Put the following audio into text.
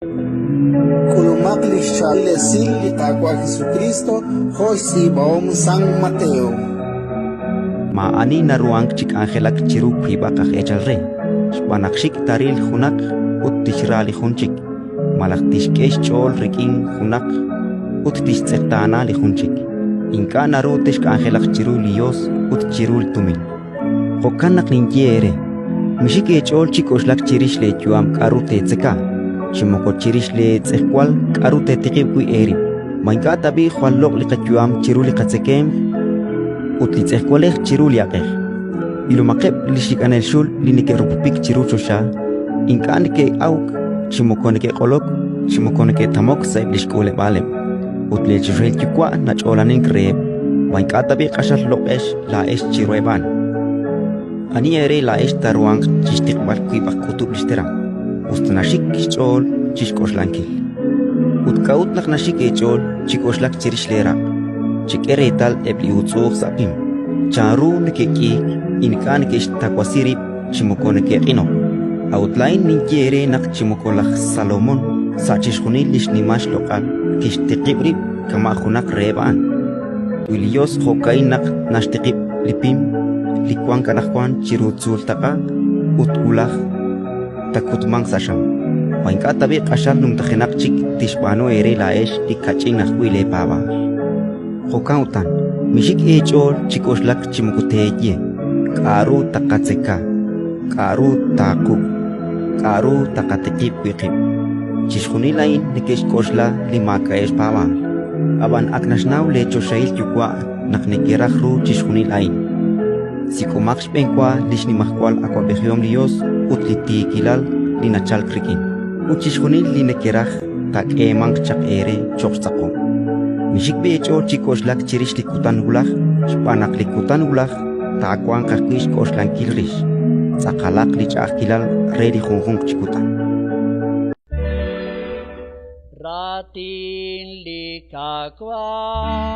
K'ulumaq li xchaab'il esil li Qaawa' Jesukriist jo' xtz'iib'ahom San Mateo. Maa'ani naruhank chi k'anjelak chiru wiib'aq aj eechal re, xb'aan naq xik' taaril junaq ut tixra li jun chik, malaj tixk'e xch'ool rik'in junaq ut tixtz'eqtaana li jun chik. Ink'a' naru texk'anjelaq chiru li Yos ut chiru li tumin. Jo'kan naq ninye eere: mixik eech'ool chi k'oxlak chirix leeyu'am k'aru teetzeka, chi moko chirix leetz'ejwal k'aru teetiqib' wi' eerib'. Ma ink'a' tab'i' jwal loq' li qayu'am chiru li qatzekemq, ut li tz'ejwalej chiru li aq'ej? Ilomaqeb' li xik'anel xul li neke'rupupik chiru choxa: ink'a' neke'awk chi moko neke'q'olok chi moko neke'tamok sa'eb' li xk'uuleb'aaleb', ut leechoxahil Yuwa' nach'oolanink reheb'. Ma ink'a' tab'i' q'axal loq'ex laa'ex chiruheb' a'an? Ani eere laa'ex taaruhanq chi xtiqb'al wiib'aq k'utub' li xteram, us ta naxik xch'ool chi xk'oxlankil? Ut k'a'ut naq naxik eech'ool chi k'oxlak chirix leeraq'? Chek'e reetal eb' li uutz'u'uj sa' pim, chanru neke'k'iik, ink'a' neke'xtawasi rib' chi moko neke'q'inok. A'ut laa'in ninye eere naq chi moko laj Salomón sa' chixjunil li xnimal xloq'al kixtiqib' rib' kama' junaq reheb' a'an. Wi li Yos jo'ka'in naq naxtiqib' li pim li wank anaqwan chiru tzuultaq'a ut wulaj taakutmanq sa' xam, ma ink'a' tab'i' q'axal numtajenaq chik tixb'aanu eere laa'ex li kach'in ajwi' leepaab'aal? Jo'kan utan, mixik eech'ool chi k'oxlak chi moko teeye: «K'aru taqatzeka? K'aru taaquk'? K'aru taqatiqib' wi' qib'?» Chixjunil a'in neke'xk'oxla li maak'a'eb' xpaab'aal. Ab'an ak naxnaw leechoxahil Yuwa' naq nekeraj ru chixjunil a'in. Sik'omaq xb'enwa li xnimajwal awab'ejihom li Yos ut li tiikilal li nachalk rik'in, ut chixjunil li nekeraj taak'eemanq chaq eere cho'q xtz'aqob'. Mixik b'i' eech'ool chi k'oxlak chirix li kutan wulaj, xb'aan naq li kutan wulaj taawanq ajwi' xk'oxlankil rix. Tz'aqalaq li ch'a'ajkilal re li junjunq chi kutan. Raatin li Qaawa'.